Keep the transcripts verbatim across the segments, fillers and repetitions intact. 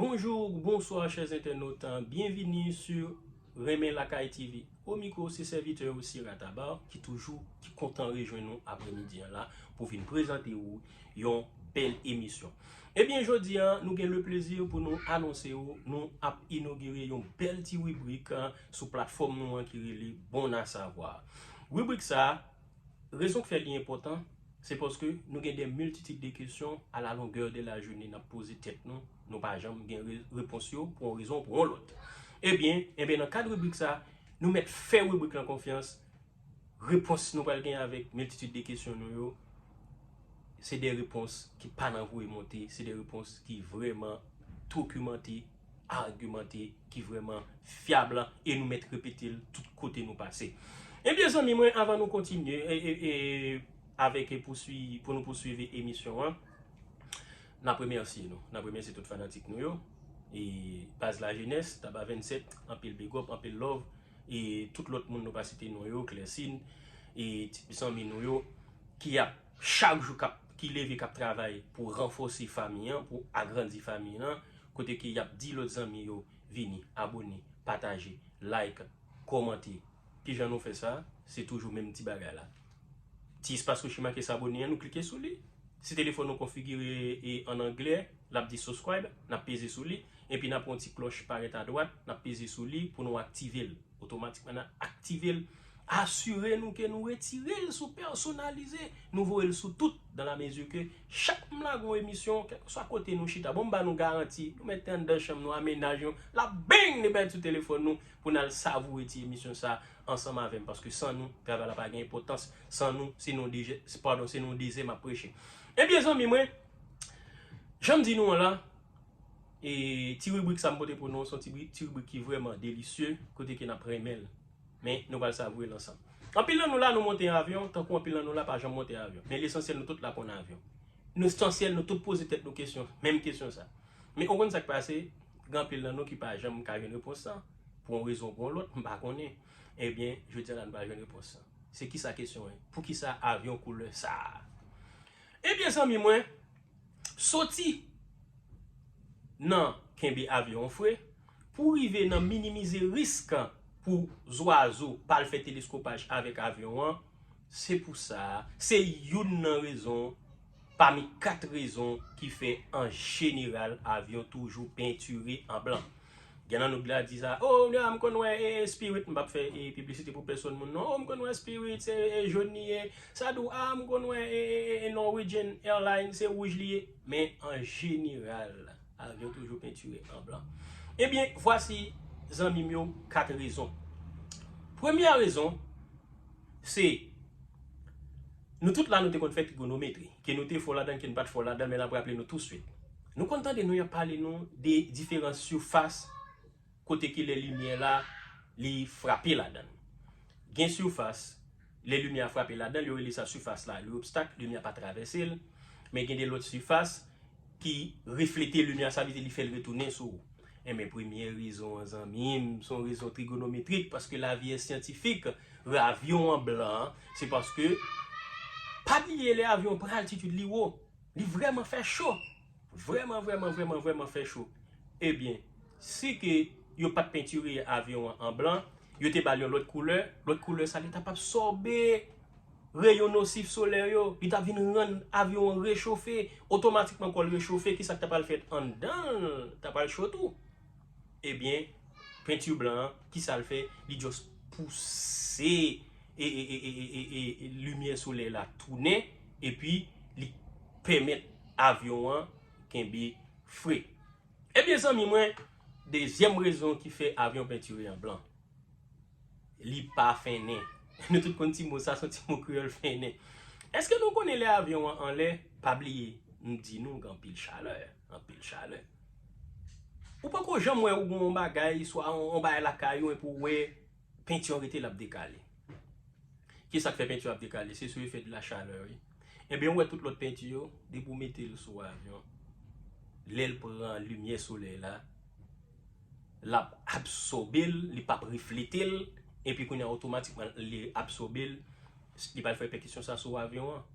Bonjou, bonswa, chè entènot, byenvini sou Renmen Lakay T V. O mikwo, se sèvitè yo, Sira Tabar, ki toujou, ki kontan rejwenn nou aprèmidi an la pou vin prezante ou yon bèl emisyon. Ebyen, jodi a, nou gen le plezi pou nou anonse ou, nou ap inogire yon bèl ti ribrik, a, sou platfòm nou an ki rele Bon à savoir. Ribrik sa a, rezon k fè li enpòtan, se paske nou gen de miltitid de kesyon à la longueur de la journée n ap poze tèt nou, nou pa janm gen re-, repons yo pou yon rezon ou pou yon lòt. Ebyen, ebyen, nan kad ribrik sa, nou mèt fè ribrik lan konfyans, repons nou pral gen avèk miltitid de kesyon nou yo, se de repons ki pa nan voye monte, se de repons ki vrèman dokimante, agimante, ki vrèman fyab, e nou mèt repete l tout kote nou pase. Ebyen, zanmi mwen, avan nou kontinye, e, e, e, avèk, e, pouswi-, pou nou pouswiv emisyon an, n ap remèsye nou. N ap remèsye tout fanatik nou yo. E baz lajenès, Taba vennsèt, anpil big up, anpil love. E tout lòt moun nou pa site non yo, Klèsin, e ti zanmi nou yo, ki ap chak jou k ap, ki leve, k ap travay pou ranfòse fanmi an, pou agrandi fanmi an, kote ke y ap di lòt zanmi yo vini, abòne, pataje, like, kòmante. Kijan nou fè sa? Se toujou menm ti bagay la. Ti espas Oshima ke sabone an, nou klike sou li. Si telefòn nou konfigire e an anglè, l ap di subscribe, n ap peze sou li. Epi n ap wè yon ti klòch parèt adwat, n ap peze sou li pou nou aktive l. Otomatikman, n ap aktive l. Asire nou ke nou retire l sou pèsonalize. Nou voye l sou tout, dans la mesure que chak m lage yon emisyon, kèlkeswa kote nou chita, bon, m ba nou garanti, nou mete anndan chanm nou, amenaj nou, l ap beng, li bay sou telefòn nou, pou n al savoure ti emisyon sa ansanm avè m, paske san nou, travay la pa gen enpòtans. San nou, se nan dezè, padon, se nan dezè m ap preche. Ebyen, zanmi mwen, jan m di nou an la, e ti ribrik sa m pote pou nou, se yon ti bri-, ti ribrik ki vrèman delisye, kote ke n ap renmen l. Men, nou pral savoure l ansanm. Anpil nan nou la, nou monte avyon, tankou anpil nan nou la pa janm monte avyon. Men lesansyèl, nou tout la konn avyon. Lesansyèl, nou tout poze tèt nou kesyon, menm kesyon sa. Men, ou konn sa k pase? Gen anpil nan nou ki pa janm ka jwenn repons sa, pou yon rezon ou pou yon lòt, m pa konnen. Ebyen, jodi a la, nou pral jwenn repons sa. Se kisa kesyon an? Poukisa avyon koulè sa a? Ebyen, zanmi mwen, soti nan kenbe avyon an fre, pou rive nan minimize risk pou zwazo pa al fè teleskopaj avèk avyon an, se pou sa, se youn nan rezon, pami kat rezon ki fè an jeneral avyon toujou pentire an blan. Gen nan nou k la di sa, "Oh, a, m konn wè, e, e, Spirit," m p ap fè, e, piblisite pou pèsòn moun, non. "Oh, m konn wè Spirit, se, e, jòn li ye." Sa di w, "A, m konn wè, e, e, e, e, Norwegian Airlines, se wouj li ye." Men, an jeneral, avyon toujou pentire an blan. Ebyen, vwasi, zanmi m yo, kat rezon. Premyè rezon, se, nou tout la, nou te konn fè trigonometri, ke nou te fò ladan, ke nou pa t fò ladan, men n ap raple nou touswit. Nou konn tande nou y ap pale nou de diferan sifas kote ke lè limyè la, li frape ladan. Gen sifas, lè limyè a frape ladan, yo rele sa sifas la, le obstak, limyè a pa travèse l, men gen de lòt sifas ki reflete limyè a, sa vle di li fè l retounen sou ou. Enben, premyè rezon an, zanmi m, se yon rezon trigonometrik, paske lavi e syantifik, avyon an blan, se paske, pa bliye lè avyon pran altitid li wo, li vrèman fè cho. Vrèman, vrèman, vrèman, vrèman fè cho. Ebyen, si ke yo pa t pentire avyon an an blan, yo te ba l yon lòt koulè, lòt koulè sa, li t ap absòbe reyon nosif solè yo, li t ap vin rann avyon an rechofe, otomatikman kò l rechofe, kisa k ta pral fèt anndan l? Ta pral cho tou. Ebyen, penti blan an, kisa l fè? Li just pouse e, e, e, e, e, e, e limyè solèy la tounen, epi li pèmèt avyon an kenbe fre. Ebyen, zanmi mwen, dezyèm rezon ki fè avyon pentire an blan, li pa fennen. Nou tout konn ti mo sa, se yon ti mo kreyòl, fennen. Èske nou konnen lè avyon an anlè, pa bliye, m di nou gen anpil chalè, anpil chalè. Ou poko janm wè ou gen yon bagay, swa yon, yon bagay lakay ou, epi ou wè penti an rete l ap dekale. Kisa k fè penti ap dekale? Se sou efè de la chalè, wi. Ebyen, ou wè tout lòt penti yo, depi w mete l sou avyon, lè l pran limyè solèy la, l ap absòbe l, li p ap reflete l, epi kounye a otomatikman li absòbe l, li pral fè rèperkisyon sa sou avyon an.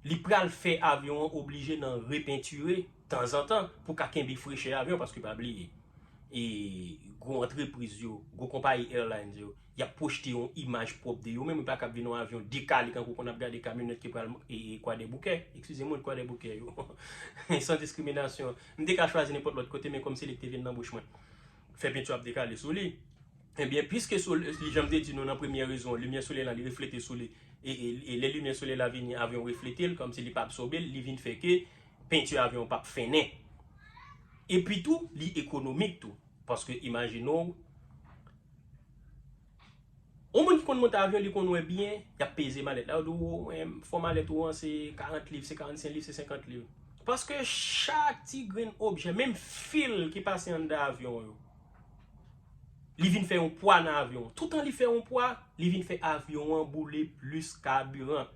Li pral fè avyon an oblije nan repentire tanzantan pou ka kenbe frechè avyon, paske pa bliye, e gwo antrepriz yo, gwo konpayi airlines yo, y ap pwojte yon imaj pwòp de yo menm, yo pa kab vin yon avyon dekale kankou konn ap gade kamyonèt ki pral e, e, Kwadèboukè. Eskize mwen, Kwadèboukè yo. San diskriminasyon. M te ka chwazi nenpòt lòt kote, men kòm se li ki te vin nan bouch mwen. Fè penti ap dekale sou li. Ebyen, piske sole-, li, jan m te di nou nan premyè rezon, limyè solèy la, li reflete sou li. E, e, e lè limyè solèy la vini, avyon reflete l, kòmsi li pa absòbe l, li vin fè ke penti avyon p ap fennen. Epi tou, li ekonomik tou. Paske imajine w, yon moun ki konn monte avyon, li konn wè byen, y ap peze malèt la. Yo di w, "Wi, fò malèt ou an, se karant liv, se karannsenk liv, se senkant liv." Paske chak ti grenn objè, menm fil ki pase anndan avyon yo, li vin fè yon pwa nan avyon an. Toutan li fè yon pwa, li vin fè avyon an boule plis kabiran.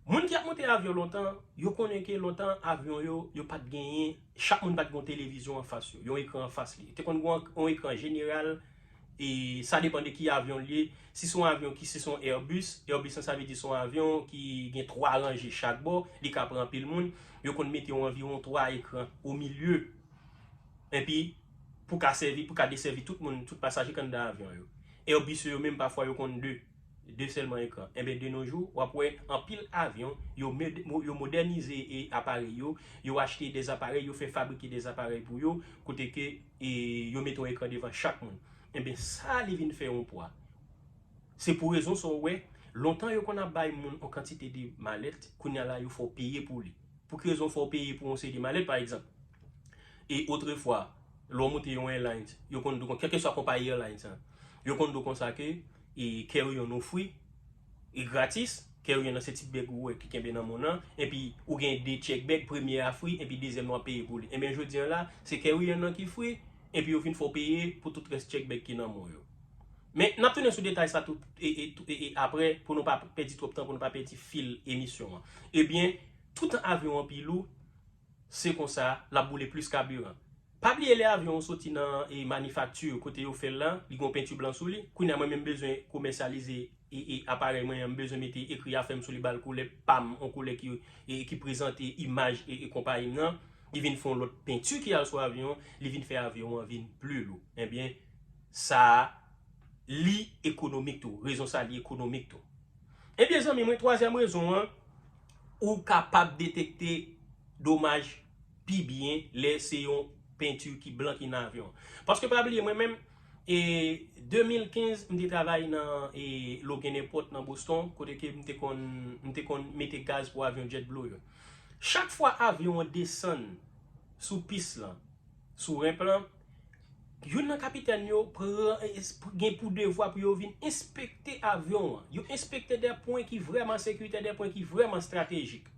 Moun ki ap monte avyon lontan, yo konnen ke lontan avyon yo, yo pa t genyen, chak moun pa t gen yon televizyon anfas yo, yon ekran anfas li. Te konn gen yon ekran jeneral, e sa depann de ki avyon l ye. Si se yon avyon ki, si se yon Airbus, Airbus lan sa vle di se yon avyon ki gen twa ranje chak bò, li ka pran anpil moun. Yo konn mete yon anviwon twa ekran o milye. Epi, pou ka sèvi, pou ka desèvi tout moun, tout pasaje k anndan avyon yo. Airbus yo menm, pafwa, yo konn de. De sèlman ekran. Enben, de nos jours, w ap wè anpil avyon, yo, yo modènize e aparèy yo, yo achte de aparèy, yo fè fabrike de aparèy pou yo, kote ke e, yo mete yon ekran devan chak moun. Enben, sa li vin fè yon pwa. Se pou rezon sa w wè, lontan yo konn ap bay moun yon kantite de malèt, kounye a la yo fè w peye pou li. Pou ki rezon fè w peye pou yon seri de malèt, pa egzanp? E otrefwa, lè w monte yon airlines, yo konn di w kon, kèlkeswa konpayi airlines an, yo konn di w konsa ke e, carry on ofri, e gratis, carry on nan se ti bèg ou wè ki kenbe nan men w nan, epi ou gen de check bag, premye a free, epi dezyèm nan w ap peye pou li. Enben, jodi a la, se carry on nan ki free, epi yo vin fè w peye pou tout rès check bag ki nan men w yo. Men, n ap tounen sou detay sa tou, e, e, tou- e, e apre, pou nou pa pèdi twòp tan, pou nou pa pèdi fil emisyon an. Ebyen, toutan avyon an pi lou, se konsa, l ap boule plis kabiran. Pa bliye lè avyon an soti nan e, manifakti kote yo fè l la, li gen yon penti blan sou li. Kounye a mwen menm bezwen komèsyalize e, e aparèy mwen an, m bezwen mete ekri afè m sou li, ba l koulè pa m, yon koulè ki, e, ki prezante imaj e, e konpayi m nan. Li vin fè yon lòt penti ki al sou avyon an, li vin fè avyon an vin pli lou. Ebyen, sa a, li ekonomik tou. Rezon sa a, li ekonomik tou. Ebyen, zanmi mwen, twazyèm rezon an, ou kapab detekte domaj pi byen lè se yon penti ki blan ki nan avyon an. Paske pa bliye, mwen menm, e, de mil kenz, m te travay nan e, Logan Airport nan Boston, kote ke m te konn, m te konn mete gaz pou avyon JetBlue yo. Chak fwa avyon an desann sou pis lan, sou renp lan, youn nan kapitèn yo pran, es- gen pou devwa pou yo vin enspekte avyon an. Yo enspekte de pwen ki vrèman sekiritè, de pwen ki vrèman estratejik.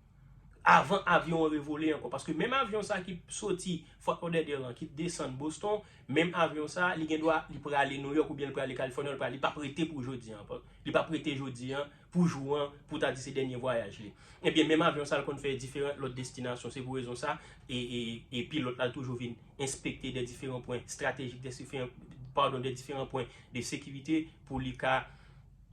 Avan avyon an revole ankò. Paske menm avyon sa ki soti Fort Lauderdale lan, ki desann Boston, menm avyon sa, li gen dwa, li prale Nouyòk oubyen li prale Kalifòni, li prale, li p ap rete pou jodi an. Li p ap rete jodi an, pou jou an, pou ta di se dènye vwayaj li. Ebyen, menm avyon sa, l konn fè diferan lòt destinasyon. Se pou rezon sa, e, e, e pilòt la, l toujou vin enspekte de diferan pwen estratejik, de diferan, padon, de diferan pwen de sekirite pou li ka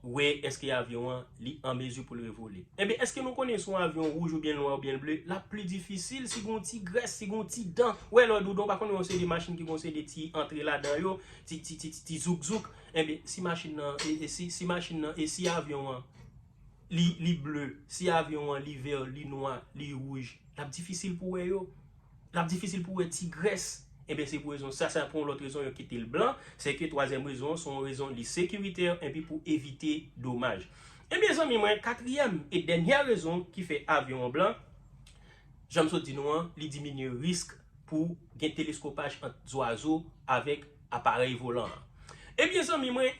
wè èske avyon an, li an mezi pou l revole. Ebyen, èske nou konnen si yon avyon wouj oubyen nwa oubyen ble, l ap pli difisil si gen yon ti grès, si gen yon ti dan. Wè, lòd ou dan, ou pa konnen yon seri de machin ki gen yon seri de ti antre ladan yo, ti, ti, ti, ti, ti zouk zouk. Ebyen, si machin nan, e, e si, si machin nan, e si avyon an, li, li ble, si avyon an, li vè, li nwa, li wouj, l ap difisil pou wè yo. L ap difisil pou wè ti grès. Ebyen, se pou rezon sa, sa pou yon lòt rezon yo kite l blan, se ke twazyèm rezon an, se yon rezon li sekiritè, epi pou evite domaj. Ebyen, zanmi mwen, katriyèm e dènyè rezon ki fè avyon an blan, jan m sot di nou an, li diminye risk pou gen teleskopaj ant zwazo avèk aparèy volan an. Ebyen, zanmi mwen,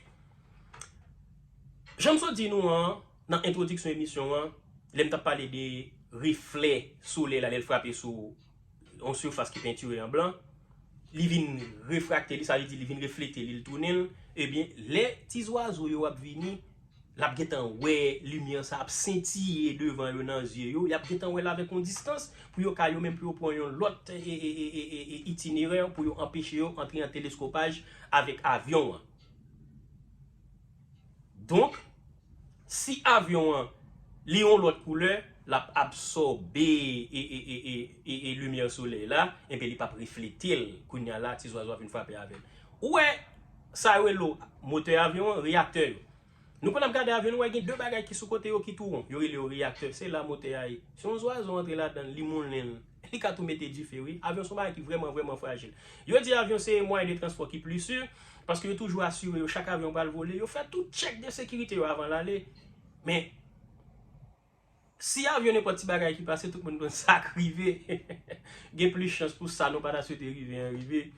jan m sot di nou an, nan entwodiksyon emisyon an, lè m t ap pale de reflè solèy la, lè l frape sou yon sifas ki pentire an blan, li vin refrakte li, sa vle di li vin reflete li, li tounen l. Ebyen, lè ti zwazo yo ap vini, l ap gentan wè limyè sa ap sentiye devan yo nan zye yo, y ap gentan wè l avèk yon distans pou yo ka yo menm pou yo pran yon lòt e, e, e, e, e, e itinerè pou yo anpeche yo antre an teleskopaj avèk avyon an. Donk, si avyon an li yon lòt koulè, l ap absòbe e, e, e, e, e, e limyè solèy la, enben li p ap reflete l. Kounye a la, ti zwazo a vin frape avè l. Ou wè, sa yo rele motè avyon an, reyaktè yo. Nou konn ap gade avyon, nou wè gen de bagay ki sou kote yo ki tou won. Yo rele yo reyaktè. Se la motè a ye. Si yon zwazo antre ladan l, li moulen l, li ka tou mete dife, wi. Avyon se yon bagay ki vrèman, vrèman frajil. Yo di avyon se mwayen de transpò ki pli si, paske yo toujou asire yo, chak avyon pral vole, yo fè tout tchèk de sekirite yo avan l ale. Men, si avyon nenpòt ti bagay ki pase, tout moun konn sa k rive. Gen plis chans pou sa nou pa ta swete rive an rive,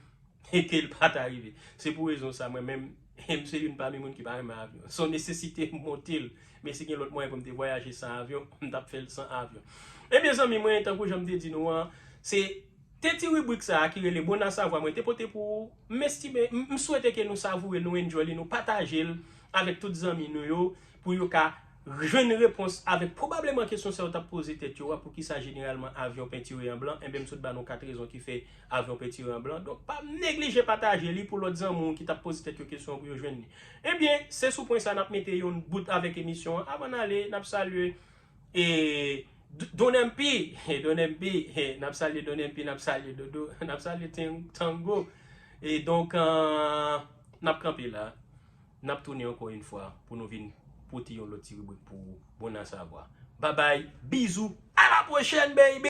e ke l pa ta rive. Se pou rezon sa, mwen menm, m se youn pami moun ki pa renmen avyon. Se yon nesesite m monte l. Men si gen lòt mwayen pou m te vwayaje san avyon, m t ap fè l san avyon. Ebyen, zanmi mwen, tankou jan m te di nou an, se te ti ribrik sa a ki rele Bon à savoir, mwen te pote pou ou. M estime, m, m swete ke nou savoure, nou enjoy li, nou pataje l avèk tout zanmi nou yo, pou yo ka jwenn repons avèk pwobableman kesyon sa yo t ap poze tèt yo a, poukisa jeneralman avyon pentire an blan? Enben, m sot ba nou kat rezon ki fè avyon pentire an blan. Donk, pa neglije pataje li pou lòt zanmi w ki t ap poze tèt yo kesyon an pou yo jwenn li. Ebyen, se sou pwen sa n ap mete yon bout avèk emisyon an. Avan n ale, n ap salye e, D-, Don M P, e, Don M P, e, n ap salye Don M P, n ap salye Dodo, n ap salye Tang-, Tango. E donk, euh, n ap kanpe la. N ap tounen ankò yon fwa pou nou vin pote yon lòt ti ribrik pou ou. Bon à savoir. Babay, bizou, à la prochaine, baby!